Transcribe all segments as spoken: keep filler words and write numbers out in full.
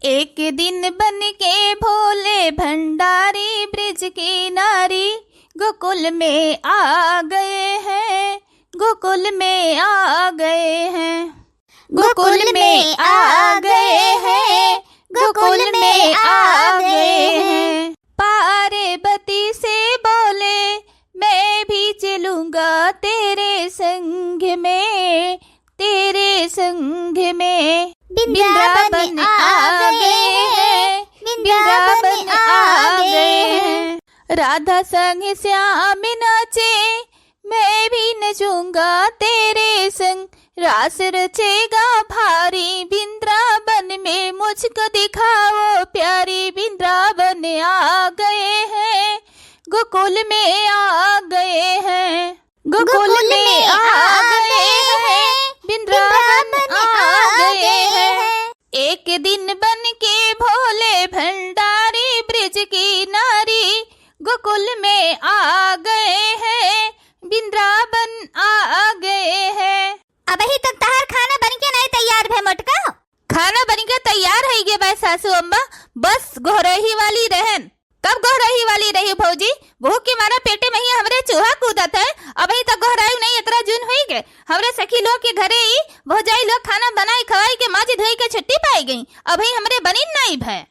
एक दिन बन के भोले भंडारी ब्रज की नारी गोकुल में आ गए हैं, गोकुल में आ गए हैं। गोकुल में आ गए हैं, गोकुल में आ गए हैं। पार्वती से बोले, "मैं भी चलूंगा तेरे संग में, तेरे संग में।" वृंदावन आ गए हैं, वृंदावन आ गए हैं। राधा संग श्याम नाचे, मैं भी नचूंगा तेरे संग, रास रचेगा भारी। वृंदावन में मुझको दिखाओ प्यारी, वृंदावन आ गए हैं, गोकुल में आ गए हैं, गोकुल में आ गए हैं, वृंदावन आ गए हैं। एक दिन बन के भोले भंडारी ब्रज की नारी गोकुल में आ गए हैं, वृंदावन आ गए हैं। अबही तक तहार खाना बन के नहीं तैयार भे मोटका। खाना बन के तैयार है गे बाय सासू अम्मा, बस गोहरही वाली रहन। कब गोहरही वाली रही भौजी? भूख के मारा पेटे में ही हमरे चूहा कूदत है। अबही तक गोहरायु नहीं, इतना जून होई गए। हमरे सखी लोग के घरे ही भौजाई लोग खाना बनाई खवाई के माजी धोई के छुट्टी पाई गई। अबही हमरे बनिन नहीं भय।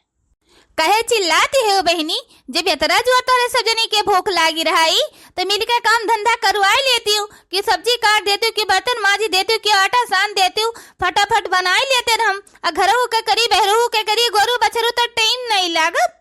कहे चिल्लाती है बहिनी, जब इतना जुआ तोहरे सब जनी के भूख लागी रहाई, तो मिलके काम धंधा करवाई लेती हूँ कि सब्जी काट देती हूँ कि बर्तन माजी देती हूँ कि आटा सान देती हूँ, फटाफट बनाई लेते हम। आ घरहू के करी, बहरहू के करी, गोरू बछरू तो टाइम नहीं लागत।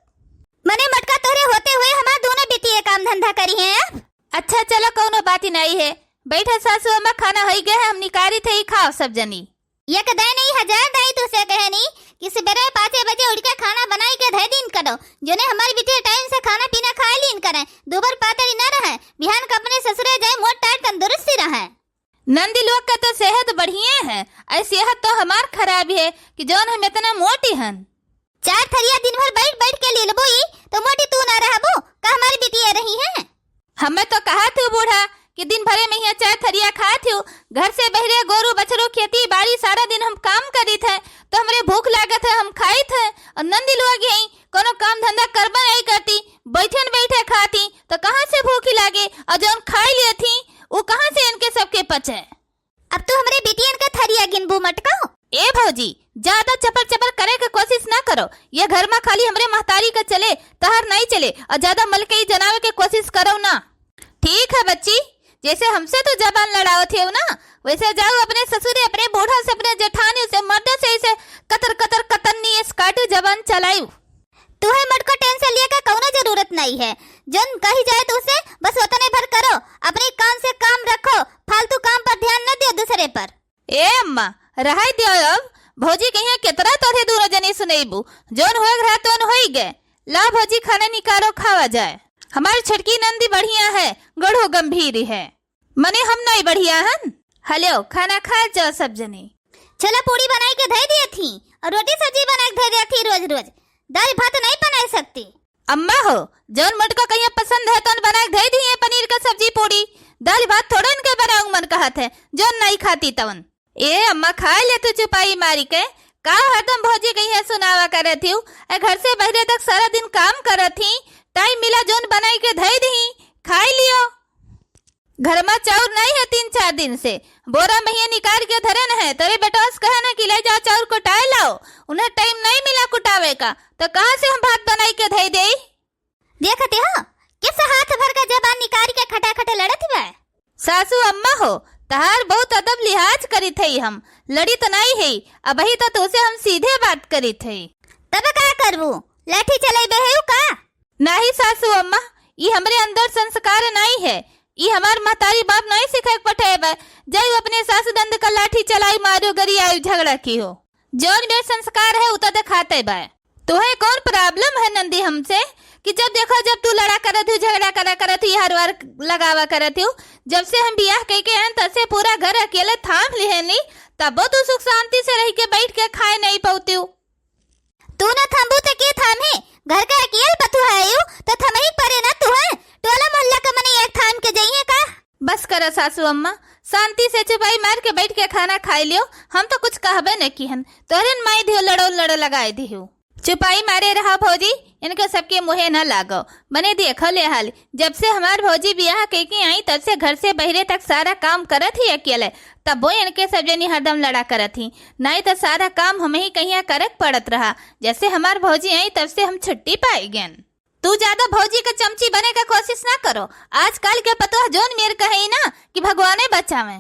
मने मटका तोहरे होते हुए हमार दोनों बिटिये काम धंधा करी हैं अब। अच्छा चलो, कौनो बात ही नहीं है। बैठा सासू अम्मा, खाना होई गए है, हम निकारी थे ही, खाओ सब जनी। एक दे नहीं, हजार दे तुसे कहे नहीं कि सुबेरे पाँचे बजे उठ के खाना बनाई के धे दिन करो, जोने हमारी बिटिया टाइम से खाना पीना खाए लीन करे, दुबर पातरी न रहे, बिहान का अपने ससुरे जाए, मोट टाट तंदुरुस्ती रहे। नंदी लोग का तो सेहत बढ़िया है, ऐ सेहत तो हमार खराब है कि जौन हम इतना मोटी हन। चार थरिया दिन भर बैठ बैठ के लीलबो ई, तो मोटी तू ना रहबो, का हमारी बिटिया रही है? हमें तो कहा थी बूढ़ा कि दिन भरे में यहाँ चार थरिया खात हूँ, घर से बहरे गोरू बछरू खेती बाड़ी सारा दिन हम काम करी थे, तो हमरे भूख लागत है, हम खाई थे। और नंदी लोग यही कोनो काम धंधा करबे नहीं करती, बैठन बैठे खाती, तो कहाँ से भूखी लागे? और जौन खाई लिए थी, वो कहाँ से इनके सबके पचे? अब तू हमरे बिटियन के थरिया गिनबू मटकाओ। ए भौजी, ज्यादा चपर चपर करे के कोशिश ना करो। ये घर में खाली हमरे महतारी का चले, तहर नहीं चले, और ज्यादा मलकई जनावे के कोशिश करो ना। ठीक है बच्ची, जैसे हमसे तो जबान लड़ावत हो ना, वैसे जाओ अपने ससुरे, अपने बूढ़ा से, अपने जेठानी से, मर्दे से इसे कतर कतर कतरनी इस काटू जबान चलायू। तुहे मटको टेंशन लिए के कौनो जरूरत नहीं है, जौन कही जाए तो उसे बस उतने भर करो, अपने काम से काम रखो, फालतू काम पर ध्यान न दियो दूसरे पर। ए अम्मा, रहाई दियो अब, भौजी कहिया केतरा तोरे दूनो जनी सुनैबू, जौन होए रहा तौन होई गए। ला भौजी खाना निकालो, खावा जाए। हमारी छोटकी नंदी बढ़िया है, गढ़ो गंभीर है। मने हम नहीं बढ़िया हन। हलो, खाना खा जाओ सब जने। छोला पूड़ी बनाई के धई दिए थी और रोटी सब्जी बनाई के धई दिए थी रोज रोज। दाल भात नहीं बनाई सकती। अम्मा हो, जौन मोटका कहिया पसंद है तौन बनाई के धई दिए पनीर का सब्जी पूड़ी। दाल भात थोड़ा इनके बनाऊं मन कहत है, जौन नहीं खाती तौन। ए अम्मा, खाए ले तू चुपाई मारी के। का हरदम भौजी कहिया सुनावा करत हिउ? ए घर से बहरे तक सारा दिन काम करत ही, टाइम मिला जौन बनाई के धई दी, खाई लियो। घर मा चाउर नहीं है तीन चार दिन से, बोरा महिया निकाल के धरन है। तोरे बेटवा से कहे ना कि ले जाओ चाउर कुटाए लाओ, उन्हें टाइम नहीं मिला कुटावे का, तो कहाँ से हम भात बनाई के धई देई? देखते हो, किस हाथ भर का जबान निकाल के खटाखट लड़त बा। सासू अम्मा हो, तहार बहुत अदब लिहाज करित हई हम, लड़ित नहीं है, अबही तो तोसे हम सीधे बात करित हई। तब का करबू, लाठी चलाइबे है का? नाही सासू अम्मा, ई हमरे अंदर संस्कार नाई है। ई हमार महतारी बाप नाई सिखाए के पठाए बा। जाइयो अपने सास नंद का लाठी चलाई, मारो, गरियाई, झगड़ा किहो। जौन में संस्कार है, उ तो दिखाते बा। तोहे कौन problem है नंदी हमसे कि जब देखो जब तू लड़ा करत हो, झगड़ा करा करत हो, हर वार लगावा करत हो। जब से हम बियाह कइके आन, तब से पूरा घर अकेले थाम लिहेनी, तबो तू सुख शांति से रह के बैठ के खाए नहीं पौती हो। तू ना थम्बू त के थामे? घर का अकेल पतु है यू, त थमही परे ना तू है। टोला मोहल्ला का मने एक थाम के जइहे का? बस करा सासू अम्मा, शांति से चुपाई मार के बैठ के खाना खाई लियो। हम तो कुछ कहबे न किहन, तोहरे न माई दियो लड़ो लड़ो लगाए दियो। चुपाई मारे रहा भौजी, इनके सबके मुँहे न लागो। मने देखो ले हाल, जब से हमार भौजी बियाह कइके आई, तब से घर से बहिरे तक सारा काम करत ही अकेले। तबो इनके सब जनी हरदम लड़ा करत ही, नाहीं त सारा काम हमहीं कहिया करक पड़त रहा। जब से हमार भौजी आई, तब से हम छुट्टी पाइ गएन। तू ज्यादा भौजी के चमची बने का कोशिश ना करो। आजकल के पतोह जौन मेर कहे ना कि भगवाने बचावे।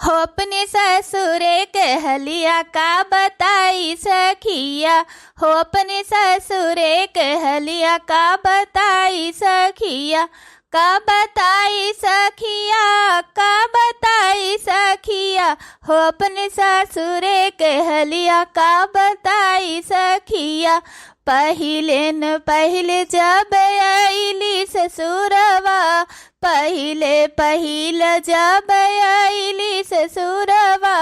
हो अपने ससुरे के हलिया का बताई सखिया, हो अपने ससुरे के हलिया का बताई सखिया, का बताई सखिया, का बताई सखिया, हो अपने ससुरे के हलिया का बताई सखिया। पहिले न पहिले जब आइली ससुरवा, पहिले पहिले जब आइली ससुरवा,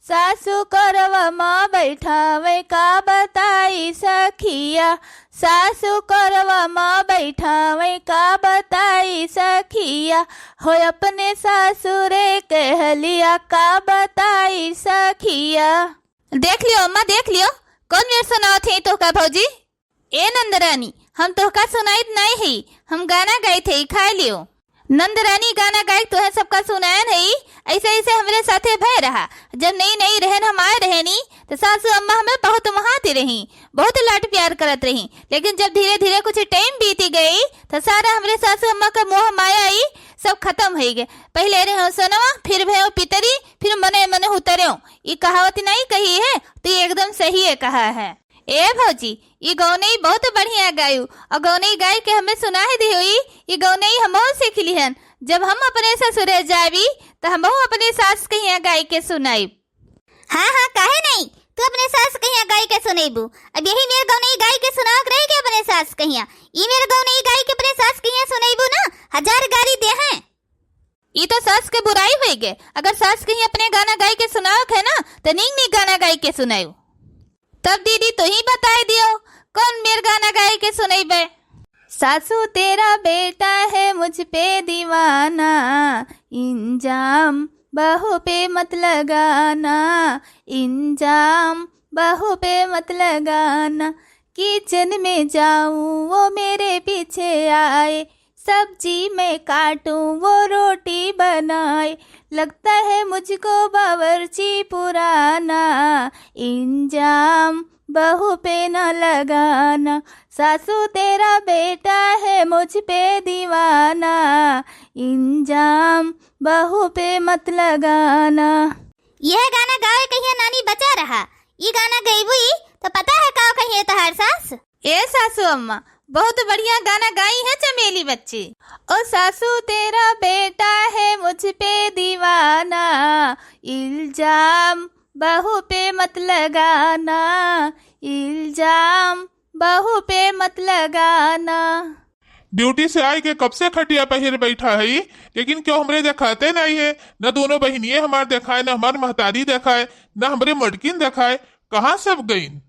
सासु करवा मा बैठावे का बताई सखिया, सासु करवा मा बैठावे का बताई सखिया, हो अपने ससुरे के हलिया का बताई सखिया। देख लियो अम्मा, देख लियो, कौन मेर सुनावत है तोहका भौजी? ए नंदरानी, हम तोहका सुनाइत नाहीं है, हम गाना गाइत है, खाए लियो। नंदरानी गाना गाइक तोहे सबका सुनायन है, ऐसे ऐसे हमरे साथे भय रहा। जब नई नई रहन हम आए रहेनी, तो सासू अम्मा हमें बहुत महाती रही, बहुत लाड प्यार करत रही। लेकिन जब धीरे धीरे कुछ टाइम बीती गई, तो सारा हमरे सासू अम्मा का मोह माया ई सब खत्म हो गए। पहले रहे सोनवा, फिर भयो पितरी, फिर मने मने उतर्यो। ई कहावत नाहीं कही है, तो ये एकदम सही है कहा है। ए भौजी, ई गौनई बहुत बढ़िया गायू, और गौनई गाय के हमें सुना है दी हुई, ई गौनई हमहू सीख लिहन। जब हम अपने ससुरे जाबी, त हमहू अपने सास कहिया गाय के सुनाइब। हाँ, हाँ, काहे नहीं? तू अपने सास कहिया गाय के सुनैबू। अब यही मेर गौनई गाय के सुनावक रह गए अपने सास कहिया। ई मेर गौनई गाय के अपने सास कहिया सुनैबू ना, हजार गारी देहें। ई तो सास के बुराई होई गे। अगर सास कहीं अपने गाना गाय के सुनावक है ना, तो नीक नीक गाना गाय के सुनायू। तब दीदी, तू ही बताए दियो, कौन मेर गाना गाय के सुनैबे? सासू, तेरा बेटा है मुझ पे दीवाना, इंजाम बहू पे मत लगाना, इंजाम बहू पे मत लगाना। किचन में जाऊं, वो मेरे पीछे आए, सब्जी मैं काटूं, वो रोटी बनाए। लगता है मुझको बावर्ची पुराना, इंजाम बहू पे न लगाना। सासू, तेरा बेटा है मुझ पे दीवाना, इंजाम बहू पे मत लगाना। यह गाना गावे कहिया नानी बचा रहा। ई गाना गईबू ई, तो पता है का कहिए तोहार सास? ए सासू अम्मा, बहुत बढ़िया गाना गाई है चमेली बच्ची। ओ सासू, तेरा बेटा है मुझ पे दीवाना, इल्जाम बहू पे मत लगाना, इल्जाम बहू पे मत लगाना। ड्यूटी से आई के कब से खटिया पहिर बैठा है, लेकिन क्यों हमरे देखाते नहीं है? न दोनों बहिनिये हमार देखाए, न हमार महतारी देखाए, न हमरे मटकिन देखाए, कहाँ सब गईन?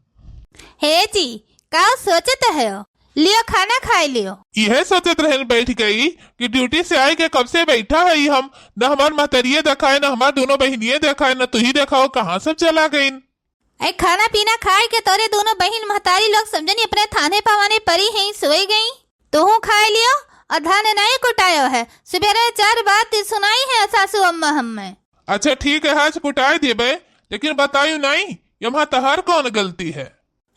हे जी, का सोचत है? लियो, खाना खाए लियो। इहे सोचत रहन बैठ गई कि ड्यूटी से आए के कब से बैठा है हम, न हमार महतरिये देखाए, न हमार दोनों बहिनिये देखाए, न तू ही देखाओ कहाँ सब चला गईन। ऐ खाना पीना खाए के तोरे दोनों बहिन महतारी लोग समझनी अपने थाने पवाने परी हैं, सोए गई। तोहू खाए लियो और धान नहीं कुटायो है। सुबेरे चार बात सुनाई है सासू अम्मा हमें। अच्छा ठीक है, आज कुटाए देबे, लेकिन बतायू नहीं, यम्हा तहार कौन गलती है?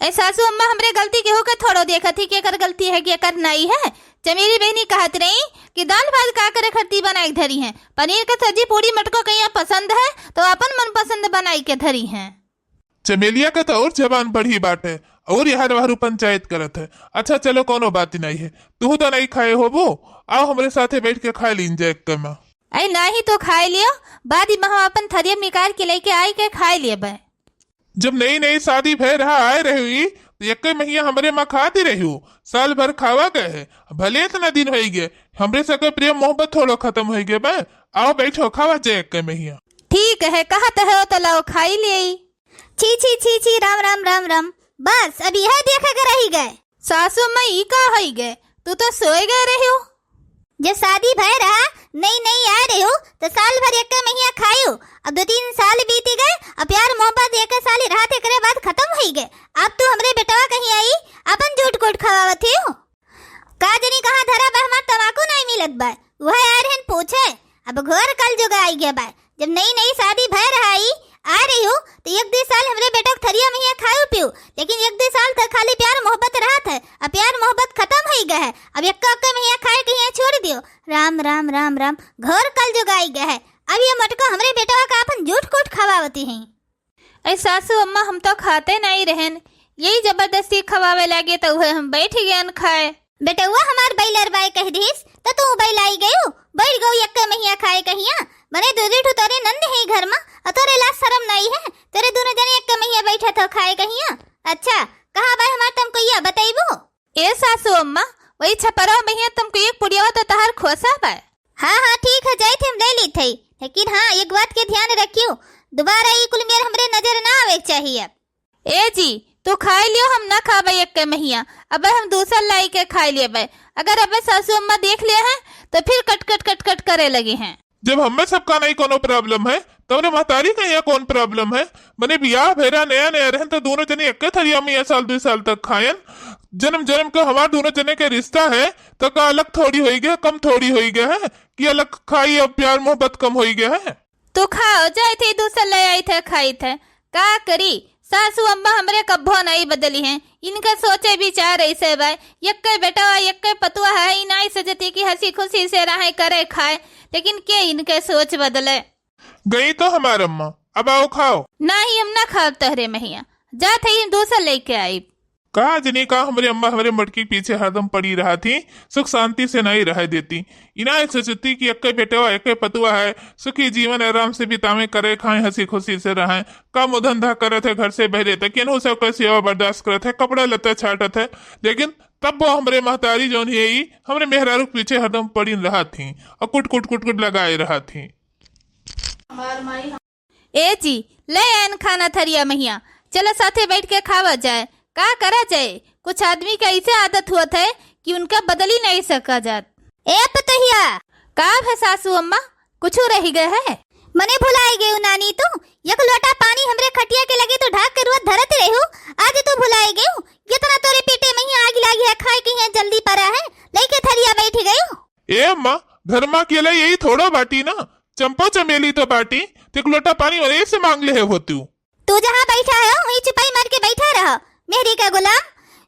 ए सासू अम्मा, हमरे गलती केहू के थोड़ो देखत ही, केकर गलती है, केकर नाई है। चमेली बहिनी कहत रही कि दाल भात का करे खरती बनाए के धरी है, पनीर के सब्जी पूरी मटको कहिया पसंद है, तो अपन मनपसंद बनाई के धरी है। चमेलिया के तो और जबान बढ़ी बाटे, और यहाँ रहू पंचायत करत है। अच्छा चलो, कोनो बात नहीं है, तू तो नहीं खाए होबो, आओ हमरे साथे बैठ के खाए लीन जाए एक में। ऐ नाही तो खाए लियो, बाद में हम अपन थरिया निकाल के लेके आई के खाए लेबे। जब नई नई शादी भय रहा आए रही, तो एक महीना हमरे माँ खाती रही, साल भर खावा गए है, भले इतना दिन होई गए, हमरे सके प्रेम मोहब्बत थोड़ो खत्म होई गए बे। आओ बैठो, खावा जाए एक महीना। ठीक है, कहत है तो लाओ खाई ले। छी, छी, छी, छी, राम, राम, राम, राम। बस, अब यह देखे के रही गए। सासू माँ, ई का होई गए? तू तो सोए गए रही हो। जब शादी भय रहा, नई नई आए रही हो, तो साल भर एक महीना खायू। अब दो तीन साल बीती गए, अब प्यार मोहब्बत एक साल ही रहा थे, एकरे बाद खत्म होई गए। अब तू हमरे बेटवा कहीं आई, खवावत हो? का जनी कहाँ धरा बा, हमार तमाकू नाई मिलत बा। वह आए रहन पूछे, अब घोर कलजुग आई गया बा। जब नई नई शादी भय रहा ई, आ रही हो, तो एक दुई साल हमरे बेटा के थरिया में हियाँ खायो पियो, लेकिन एक दुई साल तक खाली प्यार मोहब्बत रहत है, अब प्यार मोहब्बत खतम होई गए है। अब एक्का एक्का में हियाँ खाए के हियाँ छोड़ दियो। राम, राम, राम, राम, घोर कलजुग आई गए है। अब ये मोटका हमरे बेटवा का आपन जूठ कूठ खवावती हैं। ऐ सासू अम्मा, हम तो खाते नाई रहन, यही जबरदस्ती खवावे लागे तो उहे हम बैठ गयन खाए। बेटउआ हमार बैलर बाय कह दिहिस, त तू बैलाई गयू, बैठ गऊ यक्के महिया खाए कहिया। मने दू दू ठू तोरे नंद है घर मा, अ तोरे लाज शरम नाई है, तोरे दूनो जने यक्के महिया बैठत हो खाए कहिया। अच्छा, कहाँ बाय हमार तमकुइया, बतइबू? ए सासू अम्मा, वही छपरा महिया तमकुइया पुड़ियावा तो तहार खोसा बाय। हाँ, हाँ, ठीक है, जाइत हम ले लीत हई, लेकिन हाँ, एक बात के ध्यान रखियो, दोबारा ई कुल मेर हमरे नजर ना आवे के चाहिए। ए जी, तू खाए लियो, हम ना खाबे एक्के महिया, अबे हम दूसर लाई के खाए लेबे। अगर अबे सासू अम्मा देख ले हैं, तो फिर कट कट कट कट करे लगे हैं। जब हमें सबका नहीं कोनो problem है, तो हमरे महतारी का यहाँ कौन problem है? मने बियाह भेरा नया नया रहन, तो दोनों जने एक्के थरिया में ये साल दो साल तक खायन। जन्म जन्म का हमार दोनों जने के रिश्ता है, तो का अलग थोड़ी होई गया, कम थोड़ी होई गया है कि अलग खाई, अब प्यार मोहब्बत कम होई गया है। तू खाओ, जाइत ही दूसर ले आइत है, खाइत है। का करी, सासू अम्मा हमरे कब्बो नाई बदली हैं। इनके सोचे विचार ऐसे बा, यक्के बेटवा, यक्के पतुआ है, ई नाई सजती कि हँसी खुशी से रहे, करे, खाए, लेकिन के इनके सोच बदले? गई तो हमार अम्मा, अब आओ खाओ। नाही, हम ना खाब तहरे महिया, जात है दूसर लेके आइब। का जनी का हमरे अम्मा हमरे मटकी के पीछे हरदम पड़ी रहत ही, सुख शांति से नहीं रहे देती। इना सोचती कि एक्के बेटवा, एक्के पतुआ है, सुखी जीवन आराम से बितावे, करे, खाए, हँसी खुशी से रहे। काम धंधा करत है, घर से बहरे तक केनहू सबके सेवा बर्दाश्त करत है, कपड़ा लत्ता छाटत है, लेकिन तब वो हमरे महतारी जौन ही, हमरे मेहरारू के पीछे हरदम पड़ी रहत ही और कुट कुट कुट कुट लगाए रहत ही। ए जी, ले आयन खाना थरिया महिया, चलो साथे बैठ के खावा जाए। का करा जाए, कुछ आदमी के ऐसे आदत होत है कि उनका बदली नहीं सका जात। ए पतोहिया! का भे सासू अम्मा, कुछू रहि गए है? मने भुलाई गयू नानी तू, एक लोटा पानी हमरे खटिया के लगे तो ढाक के रुअत धरत रहू, आज तू भुलाई गयू। इतना तोरे पेटे महिया आग लागी है, खाए के हियाँ जल्दी परा है, लेके थरिया बैठ गयू। ए अम्मा, घर मा अकेला यही थोड़ा बाटी ना, चंपा चमेली तो बाटी, तो एक लोटा पानी और ऐसे मांग ले है होतू। तू जहाँ बैठा है, वहीं चुपाई मार के बैठा रह, मेहरी का गुलाम।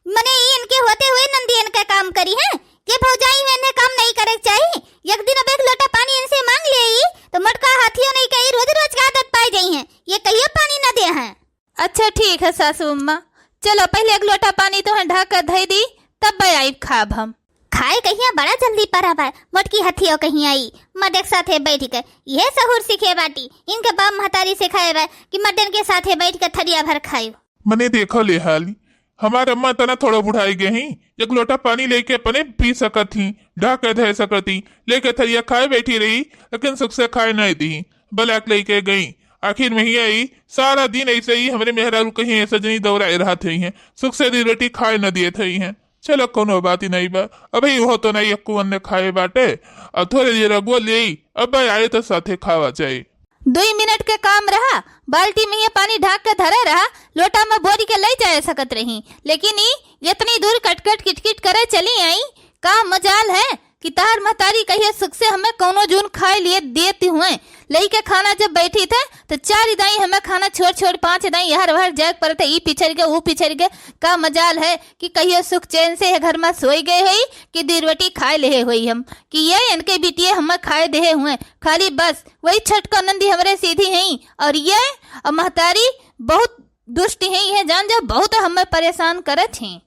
मने ई इनके होते हुए नंदी इनका काम करी है, ये भौजाई में इन्हें काम नहीं करे के चाही। एक दिन अब एक लोटा पानी इनसे मांग ले ई, तो मोटका हाथियों नहीं कही, रोज रोज का आदत पाई जाई है, ये कहियो पानी न दे हैं। अच्छा ठीक है सासू अम्मा, चलो पहले एक लोटा पानी तोहन ढाक कर धई दी, तब बे आइब खाब हम। खाए कहिया बड़ा जल्दी परा बा, मोटकी हथियो कहिया आई, मर्दे के साथे बैठ के। यह सहूर सीखे बाटी, इनके बाप महतारी सिखाए बा कि मर्दन के साथे बैठ के थरिया भर खायो। मने देखो ले हाली, हमार अम्मा तना थोड़ा बुढ़ाई गए ही, एक लोटा पानी लेके अपने पी सकत ही, ढाक के धर सकत ही, लेके थरिया खाए बैठी रही, लेकिन सुख से खाए नहीं दी, बलाक लेके गई। आखिर में ही आई, सारा दिन ऐसे ही हमरे मेहरारू कहीं ऐसे जनी दौड़ाए रहत हुई हैं, सुख से दी रोटी खाए न दिए हुई हैं। चलो कोनो बात ही नहीं बा, अभी वो तो नहीं एक्को अन्न खाए बाटे, अब थोड़े देर अगुआ ले आई, अब आए तो साथे खावा जाए। दुई मिनट के काम रहा, बाल्टी में ये पानी ढाक के धरे रहा, लोटा में बोरी के ले जाए सकत रही, लेकिन ई इतनी दूर कटकट किटकिट करे चली आई। का मजाल है कि तहार महतारी कहियो सुख से हमें कौनो जून खाए लिए देती हुए। लई के खाना जब बैठी थे तो चार दाई हमें खाना छोड़ छोड़ पांच दाई यहर वहर जाए पड़ते, ई पिछड़ के, ऊ पिछड़ के। का मजाल है कि कहियो सुख चैन से ये घर में सोई गए होई कि दी रोटी खाए लेहे होई हम, कि ये इनके बिटिये हमें खाए देहे हुए। खाली बस वही छटका नंदी हमरे सीधी हैं और ये और महतारी बहुत दुष्ट हैं, ये जान जाओ बहुत हमें परेशान करत हैं।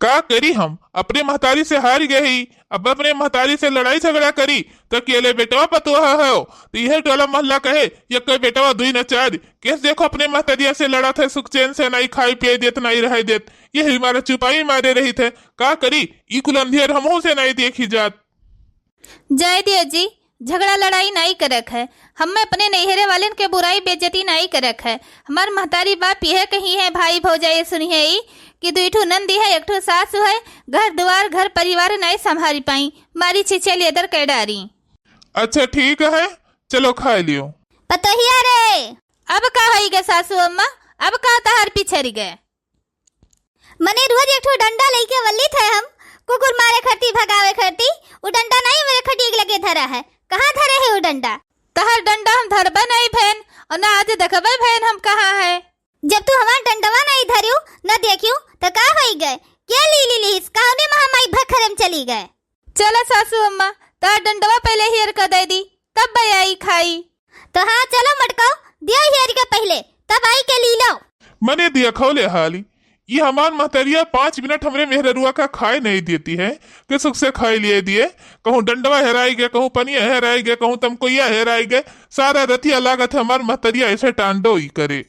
का करी हम, अपने महतारी से हार गए ही, अब अपने महतारी से लड़ाई झगड़ा करी, तो अकेले बेटवा पतोह हो, तो यह टोला मोहल्ला कहे, ये कोई बेटवा दुई न चार, केस देखो अपने महतरिया से लड़त है, सुख चैन से नहीं खाई पिए देत, नहीं रहे देत, यही मारे चुपाई मारे रही थे। का करी, ई कुल अंधियर हमहू से नहीं देखी जात। जाए दियो जी, झगड़ा लड़ाई नाई करक है। हमें अपने नैहरे वालन के बुराई बेइज्जती नाई करक है। हमार महतारी बाप यह कही है, भाई भौजाई सुनी है ई कि दुई ठो नंदी है, एक ठो सासु है, घर दुआर, घर परिवार नाई संभारी पाई, मारी छिछे लेदर के डारी। अच्छा ठीक है, चलो खाए लियो। पतोहिया रे। अब का होई गे सासू अम्मा, अब का तहार पिछरी गे? मने रोज एक ठो डंडा लइके वल्ली थे हम, कुकुर मारे खरती, भगावे खरती। उ डंडा नहीं मेरे खटिया के लगे धरा है। कहाँ धरे है उ डंडा? तहर डंडा हम धरबे नहीं भैन, और ना आज देखबे भैन हम कहाँ है। जब तू हमार डंडवा नहीं धरियो, न देखियो, त का होई गए? के ली ली लीस? कौने महामाई भखरे में चली गए? चला सासू अम्मा, तहर डंडवा पहले हेर के दे दी, तब बे आई खाई। तो हाँ, चलो मटकाओ, दियो हेर के पहले, तब आई के ली लो। मने दिया खौले हाली, ये हमार महतरिया पाँच मिनट हमरे मेहररुआ का खाए नहीं देती है, कि सुख से खाए लिए दिए। कहूँ डंडवा हेराई गए, कहूँ पनिया हेराई गए, कहूँ तमकोइया हेराई गए, सारा रतिया लागत है हमार महतरिया ऐसे टांडो ही करे।